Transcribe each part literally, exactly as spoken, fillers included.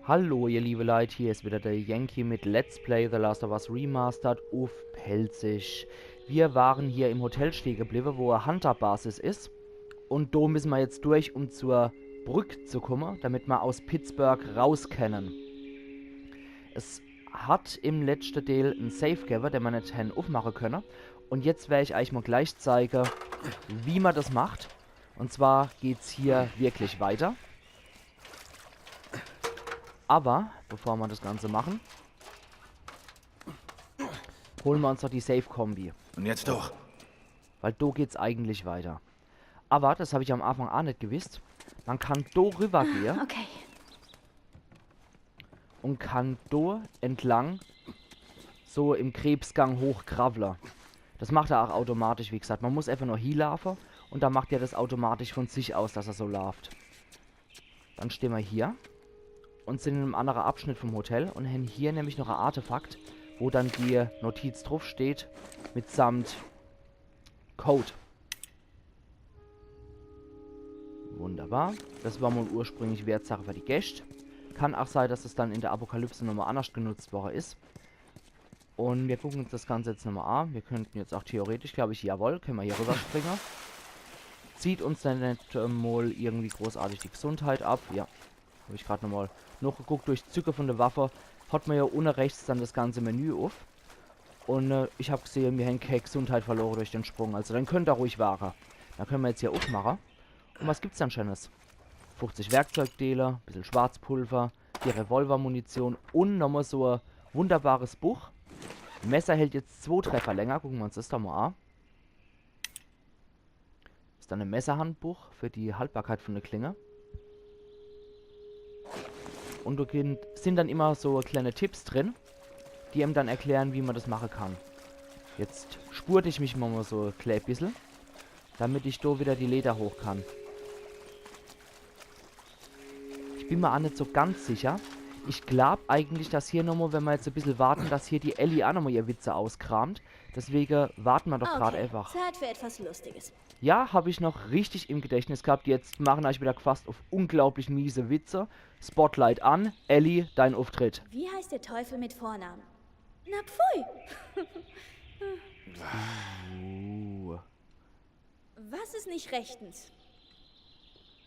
Hallo, ihr liebe Leit, hier is wieder der Yankee mit Let's Play The Last of Us Remastered uff Pälzisch. Wir waren hier im Hotel stehe gebliwwe, wo e Hunter-Basis is. Un do misse mer jetzt durch, um zur Brück zu kumme, damit mer aus Pittsburgh raus kennen. Es hat im letschte Deel en Safe gewwe, den mer net hen uffmache könne. Un jetzt wer ich eich mol gleich zeige, wie mer des macht. Un zwar geht's hier wirklich weiter. Awwer bevor mer des Ganze mache, hole mer uns doch die Safe-Kombi. Und jetzt doch. Weil do geht's eigentlich weiter. Awwer des hab ich am Anfang aa net gewisst. Mer kann do riwwer gehe. Okay. Un kann do entlang so im Krebsgang hochkrawwle. Des macht er aa automatisch, wie gesacht. Mer muss äfach nur hielaafe un dann macht er des automatisch vun sich aus, dass er so laaft. Dann stehe mer hier un sin in em annere Abschnitt vum Hotel un hen hier nämlich noch e Artefakt, wo dann die Notiz druffsteht, mitsamt Code. Wunderbar. Des war mol ursprünglich Wertsache für die Gäscht. Kann aa sei, dass es dann in der Apokalypse nochmol annerscht genutzt worre is. Un mir gucke uns des Ganze jetzt nochmol aa. Mir könnten jetzt aa theoretisch, glaab ich, jawohl, kenne mer hier riwwerspringe. Zieht uns dann net, äh, mol irgendwie großartig die Gesundheit ab. Ja, hab ich grad nochmol nochgeguckt. Durch Zücke vun der Waffe hat mer ja unne rechts dann des ganze Menü uff. Un, äh, ich hab gesehe, mir hen kä Gesundheit verlore durch den Sprung. Also dann könnt er ruhig ware. Dann kenne mer jetzt hier uffmache. Un was gibt's dann Scheenes? Fuchzig Werkzeugdeele, bissel Schwarzpulver, die Revolvermunition un nochmol so e wunderbares Buch. Messer hält jetzt zwo Treffer länger. Gucke mer uns des doch mol aa. Is dann e Messerhandbuch für die Haltbarkeit vun der Klinge. Un do gin-, sin dann immer so kleine Tipps drin, die em dann erkläre, wie mer des mache kann. Jetzt spurte ich mich mol so e klä bissel, damit ich do wieder die Leeder hoch kann. Ich bin mer aa net so ganz sicher. Ich glaab eigentlich, dass hier nochmol, wenn mer jetzt e bissel warte, dass hier die Ellie aa nochmol ihr Witze auskramt. Deswege warte mer doch grad äfach. Okay, Zeit für etwas Lustiges. Ja, hab ich noch richtig im Gedächtnis gehabt. Jetzt mache ich wieder quast uff unglaublich miese Witze. Spotlight an. Ellie, dein Ufftritt. Wie heißt der Teufel mit Vornamen? Na pfui! Uh. Was ist nicht rechtens?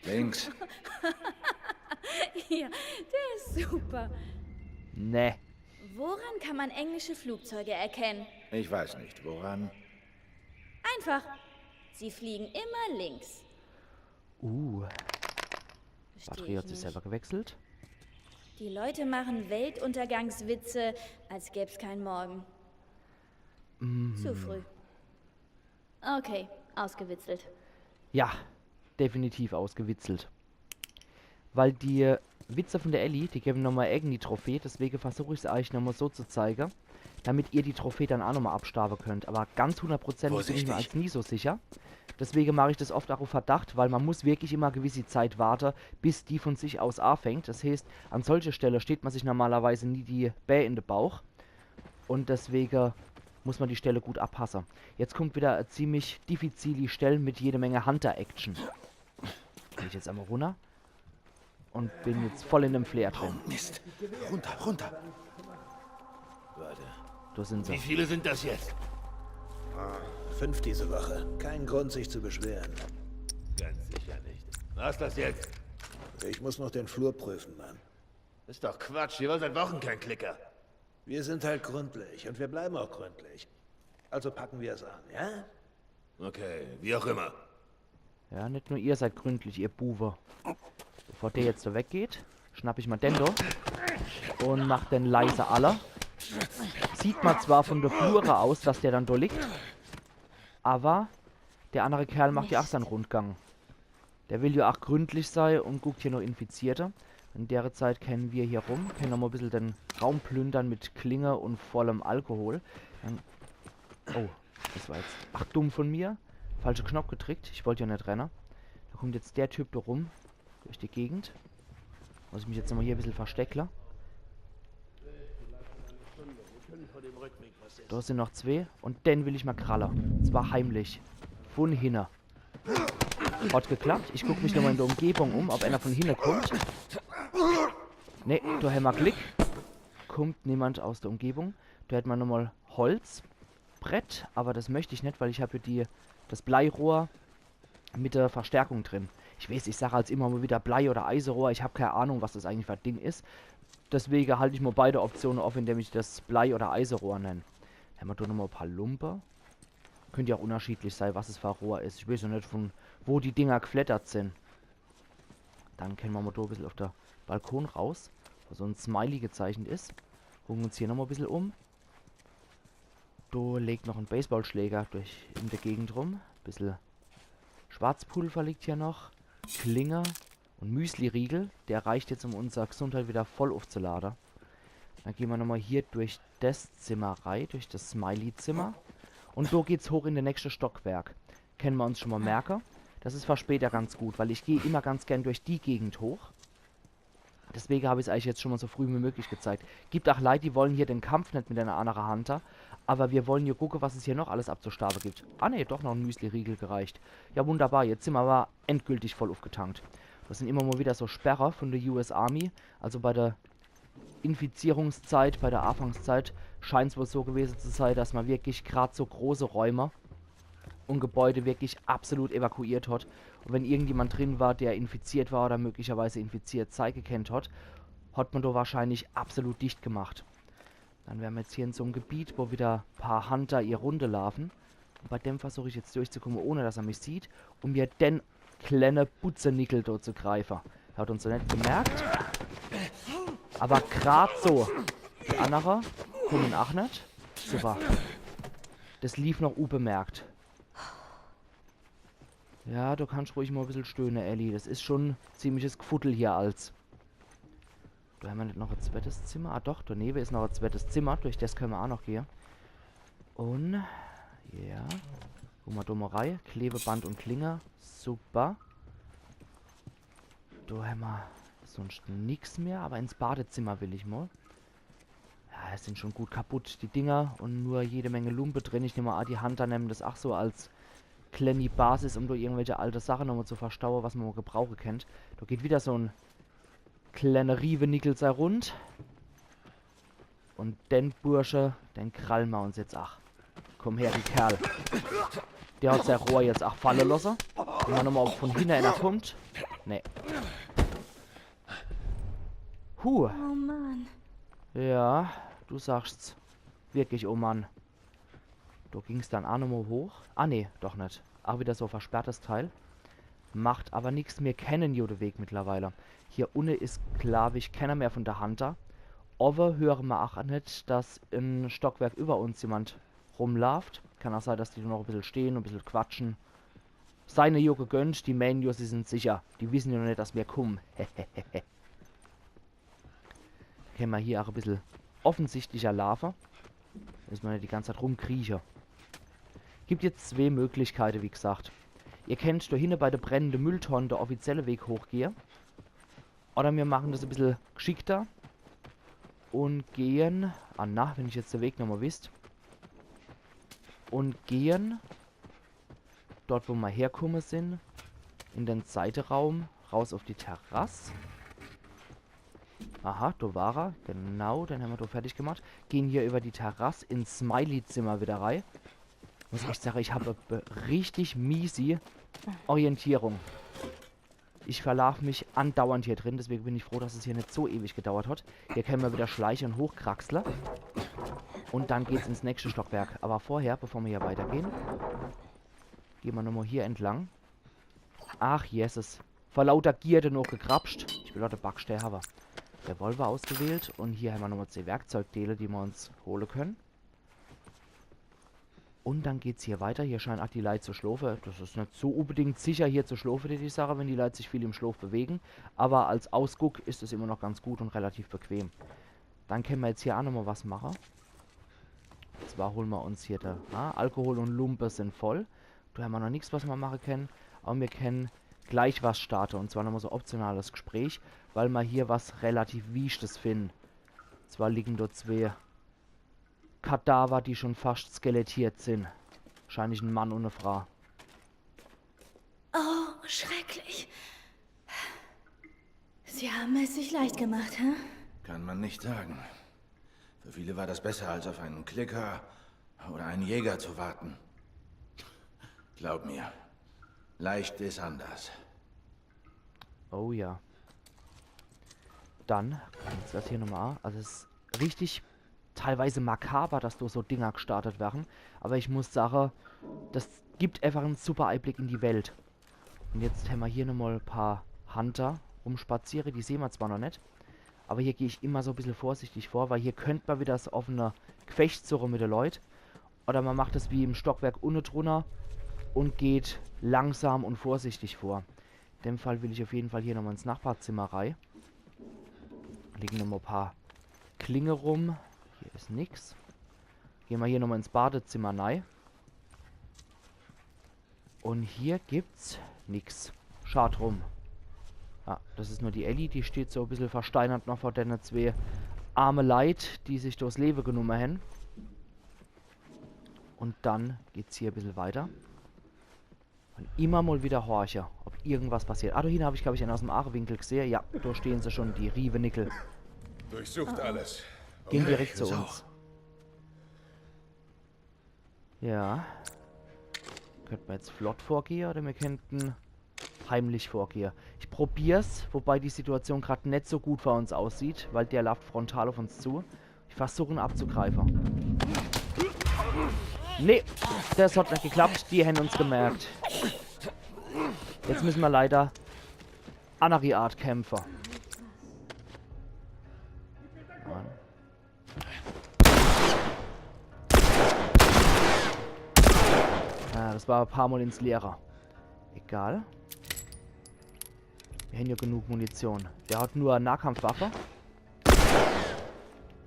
Links. Ja, der ist super. Nee. Woran kann man englische Flugzeuge erkennen? Ich weiß nicht, woran. Einfach. Sie fliegen immer links. Uh. Versteh ich nicht. Batterie hat sich selber gewechselt. Die Leute machen Weltuntergangswitze, als gäb's keinen Morgen. Mhm. Zu früh. Okay, ausgewitzelt. Ja, definitiv ausgewitzelt. Weil die Witze vun der Ellie, die gewwe nochmol e eigeni Trophäe, deswege versuch ich's eich nochmol so zu zeige, damit ihr die Trophäe dann aa nochmol abstaawe könnt. Awwer ganz hundertprozentig bin ich mer als nie so sicher. Deswege mach ich des oft aa uff Verdacht, weil mer muss wirklich immer e gewissi Zeit warte, bis die vun sich aus aafängt. Des heeßt, an solche Stelle steht mer sich normalerweis nie die Bää in de Bauch. Un deswege muss mer die Stelle gut abpasse. Jetzt kummt wieder e ziemlich diffizili Stell mit jede Menge Hunter-Action. Geh ich jetzt emol runner un bin jetzt voll in dem Flair drin. Oh, Mist. Runter, runter. Warte. Do sin se. Wie viele sind das jetzt? Ah, fünf diese Woche. Kein Grund, sich zu beschweren. Ganz sicher nicht. Was ist das jetzt? Ich muss noch den Flur prüfen, Mann. Ist doch Quatsch. Hier war seit Wochen kein Klicker. Wir sind halt gründlich und wir bleiben auch gründlich. Also packen wir es an, ja? Okay, wie auch immer. Ja, net nur ihr seid gründlich, ihr Buwe. Bevor der jetzt do weggeht, schnapp ich mol den do un mach den leise alle. Sieht mer zwar vun de Flure aus, dass der dann do liegt, awwer der annere Kerl macht jo ach sein Rundgang. Der will jo ach gründlich sei un guckt hier noch Infizierte. In dere Zeit kenne mer hier rum, kenne mer mol e bissel den Raum plündere mit Klinge un vollem Alkohol. Dann, oh, des war jetzt, ach, dumm vun mer. Falsche Knopp gedrickt. Ich wollt jo net renne. Do kummt jetzt der Typ do rum durch die Gegend. Muss ich mich jetzt nochmol hier e bissel versteckle. Do sin noch zwee. Un den will ich mol kralle. Un zwar heimlich. Vun hinne. Hat geklappt. Ich guck mich nochmol in de Umgebung um, ob ener vun hinne kummt. Ne, do hämmer Glick. Kummt niemand aus der Umgebung. Do hätt mer nochmol Holzbrett, awwer das möcht ich net, weil ich hab jo die, das Bleirohr mit der Verstärkung drin. Ich weeß, ich sag als immer mol widder Blei- oder Eiserohr. Ich hab kei Ahnung, was das eigentlich für e Ding is. Deswege halt ich mol beide Optione off, indem ich das Blei- oder Eiserohr nenn. Hämmer do nochmol e paar Lumpe. Könnt jo ach unnerschiedlich sei, was es für e Rohr is. Ich weeß jo net, von wo die Dinger gfleddert sin. Dann kenne mer mol do e bissel uff de Balkon raus, wo so e Smiley gezeichnet is. Gucke uns hier nochmol e bissel um. Do leegt noch e Baseballschläger durch, in de Gegend rum. Bissel Schwarzpulver leegt hier noch. Klinge un Müsliriegel. Der reicht jetzt, um unser Gesundheit widder voll uffzulade. Dann gehn mer nochmol hier durch des Zimmer rei, durch des Smiley-Zimmer. Un do geht's hoch in de nächschte Stockwerk. Kenne mer uns schun mol merke. Das is für später ganz gut, weil ich geh immer ganz gern durch die Gegend hoch. Deswege hab ich's eich jetzt schun mol so früh wie möglich gezeigt. Gibt ach Leit, die wolle hier de Kampf net mit eener annere Hand, awwer mer wolle jo gucke, was es hier noch alles abzustawe gibt. Ah ne, doch noch e Müsliriegel gereicht. Ja, wunderbar, jetzt sin mer awwer endgültig voll uffgetankt. Das sin immer mol widder so Sperre von de U S Army. Also bei de Infizierungszeit, bei de Aafangszeit, scheint's wohl so gewese zu sei, dass mer wirklich grad so große Räume un Gebäude wirklich absolut evakuiert hat. Un wenn irgendjemand drin war, der infiziert war oder möglicherweise infiziert sei gekennt hat, hat mer do wahrscheinlich absolut dicht gemacht. Dann wäre mer jetzt hier in so em Gebiet, wo widder paar Hunter ihr Runde laafe. Un bei dem versuch ich jetzt durchzukomme, ohne dass er mich sieht. Un mir den klenne Butzenickel do zu greife. Er hat uns jo net gemerkt. Awwer grad so. Die annere kummen ach net. Super. Das lief noch ubemerkt. Ja, du kannst ruhig mol e bissel stöhne, Ellie. Das is schun ziemliches Gfuddel hier als. Do hämmer net noch e zweites Zimmer? Ah doch, do newe is noch e zweites Zimmer. Durch das kenne mer ach noch gehe. Un, ja. Gucke mer do mol rei. Klebeband un Klinge. Super. Do hämmer sunscht nix mehr, awwer ins Badezimmer will ich mol. Ja, es sin schun gut kaputt, die Dinger. Un nur jede Menge Lumpe drin. Ich nemm mol a, die Hunter nemme das ach so als klenni Basis, um do irgendwelche alte Sache nochmol zu verstaue, was mer mol gebrauche kennt. Do geht widder so en klenne Riewenickel sei Rund. Un den Bursche, den kralle mer uns jetzt ach. Komm her, du Kerl. Der hat sei Rohr jetzt ach falle losse. Gucke mer nochmol, ob von hinne eener kummt. Nee. Huh. Oh Mann. Ja, du sagst's. Wirklich, oh Mann. Do ging's dann ach nochmol hoch. Ah, nee, doch net. Ach, widder so versperrtes Teil. Macht awwer nix, mir kennen jo de Weg mittlerweile. Hier unne is, glaab ich, kenner mehr von de Hunter. Owwe höre mer ach net, dass e Stockwerk iwwer uns jemand rumlaaft. Kann ach sei, dass die do noch e bissel stehn un e bissel quatschen. Sei ne jo gegönnt, die meene jo, sie sin sicher. Die wisse jo noch net, dass mir kummen. Kenne mer hier ach e bissel offensichtlicher laafe. Muss mer net die ganz Zeit rumkrieche. Gibt jetzt zwee Möglichkeite, wie gesagt. Ihr kennt do hinne bei de brennende Mülltonne de offizielle Weg hochgehe. Oder mir mache das e bissel gschickter. Un gehe. Ah na, wenn ich jetzt de Weg nochmol wisst. Un gehe dort, wo mer herkumme sin, in den Seiteraum, raus uff die Terrass. Aha, do war er. Genau, den hämmer do fertig gemacht. Gehn hier iwwer die Terrass ins Smiley-Zimmer widder rei. Muss echt sage, ich hab be- richtig miesi Orientierung. Ich verlaaf mich andauernd hier drin, deswege bin ich froh, dass es hier net so ewig gedauert hat. Hier kenne mer widder schleiche un hochkraxle. Un dann geht's ins nächschte Stockwerk. Awwer vorher, bevor mer hier weitergehn, gehn mer nochmol hier entlang. Ach, Jesses. Vor lauter Gierde noch gekrapscht. Ich will ach de Backstee hawwe. Revolver ausgewählt. Un hier hämmer nochmol zwee Werkzeugdeele, die mer uns hole kenne. Un dann geht's hier weiter. Hier scheine ach die Leit zu schlofe. Das is net so unbedingt sicher, hier zu schlofe, die, die Sache, wenn die Leit sich viel im Schlof bewege. Awwer als Ausguck is es immer noch ganz gut un relativ bequem. Dann kenne mer jetzt hier ach nochmol was mache. Zwar hole mer uns hier de, ah, Alkohol un Lumpe sin voll. Do hämmer noch nix, was mer mache kenne. Awwer mir kenne gleich was starte. Un zwar nochmol so optionales Gespräch, weil mer hier was relativ Wichtiges finne. Zwar liege do zwee Kadaver, die schun fascht skelettiert sin. Wahrscheinlich en Mann un e Fraa. Oh, schrecklich. Die haben es sich leicht gemacht, hä? Kann man nicht sagen. Für viele war das besser, als auf einen Klicker oder einen Jäger zu warten. Glaub mir, leicht ist anders. Oh ja. Dann, jetzt das hier nochmal. Also es is richtig teilweise makaber, dass do so Dinger gestartet werre. Aber ich muss sage, das gibt einfach en super Eiblick in die Welt. Und jetzt hämmer hier nochmal e paar Hunter rumspaziere. Die sehn mer zwar noch net, aber hier geh ich immer so e bissel vorsichtig vor, weil hier könnt mer wieder s offene Gefecht suche mit de Leut. Oder mer macht es wie im Stockwerk unne drunner und geht langsam und vorsichtig vor. In dem Fall will ich auf jeden Fall hier nochmal ins Nachbarzimmer rei. Liegen nochmal e paar Klinge rum. Hier is nix. Geh mer hier nochmal ins Badezimmer nei. Und hier gibt's nix. Schad drum. Ah, das is nur die Ellie, die steht so e bissel versteinert noch vor denne zwee arme Leit, die sich durchs Lewe genumme hän. Und dann geht's hier e bissel weiter. Und immer mal wieder horche, ob irgendwas passiert. Ah, do hinne hab ich, glaub ich, einen aus dem Aachewinkel gesehe. Ja, do stehen se schon, die Riewenickel. Durchsucht alles. Gehen direkt zu So. uns. Ja. Könnte mer jetzt flott vorgehe oder mir könnten heimlich vorgehe. Ich probier's, wobei die Situation grad net so gut vor uns aussieht, weil der lauft frontal auf uns zu. Ich versuch, en abzugreife. Nee, das hat net geklappt. Die hän uns gemerkt. Jetzt müssen mer leider anneri Art kämpfe. Mann. Ah, das war e paar Mal ins Leere. Egal. Mir hän ja genug Munition. Der hat nur Nahkampfwaffe.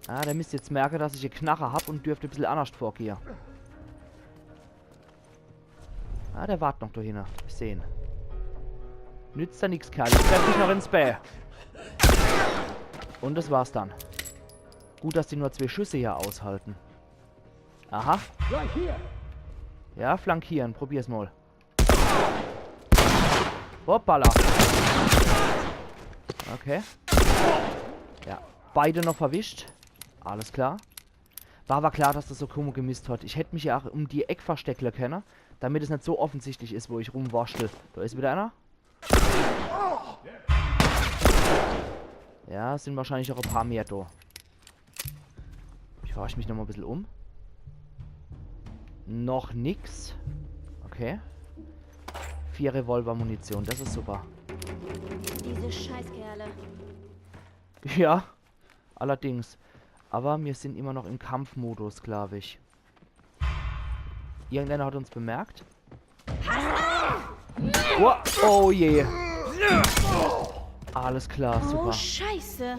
Ah, der misst jetzt merke, dass ich e Knarre hab und dürft e bissel annerscht vorgehe. Ah, der wart noch do hinne. Ich seh en. Nützt ja nix, Kerl. Ich treff dich noch ins Bä. Und das war's dann. Gut, dass die nur zwee Schüsse hier aushalten. Aha. Ja, flankieren. Probier's mal. Hoppala. Okay. Ja, beide noch verwischt. Alles klar. War aber klar, dass das so Kumo gemisst hat. Ich hätt mich ja auch um die Eck versteckle könne, damit es net so offensichtlich is, wo ich rumwurschtel. Da is wieder einer. Ja, es sind wahrscheinlich auch e paar mehr da. Ich horch mich noch mal e bissel um. Noch nix. Okay. Vier Revolvermunition, das is super. Diese Scheißkerle. Ja, allerdings. Aber mir sind immer noch im Kampfmodus, glaub ich. Irgendeiner hat uns bemerkt. Oh, oh je. Alles klar, Oh, super. Scheiße.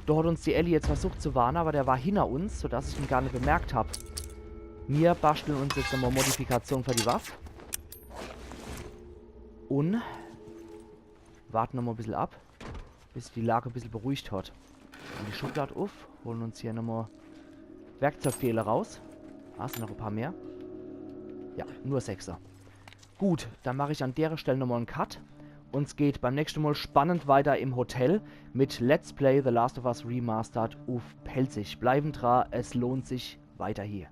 Da hat uns die Ellie jetzt versucht zu warnen, aber der war hinter uns, sodass ich ihn gar nicht bemerkt hab. Wir basteln uns jetzt nochmal Modifikation für die Waffe. Und warten nochmal ein bisschen ab, bis sich die Lage ein bisschen beruhigt hat. Machen die Schublade auf, holen uns hier nochmal Werkzeugfehler raus. Ah, sind noch ein paar mehr. Ja, nur Sechser. Gut, dann mache ich an der Stelle nochmal einen Cut. Und es geht beim nächsten Mal spannend weiter im Hotel mit Let's Play The Last of Us Remastered auf Pälzisch. Bleiben dran, es lohnt sich weiter hier.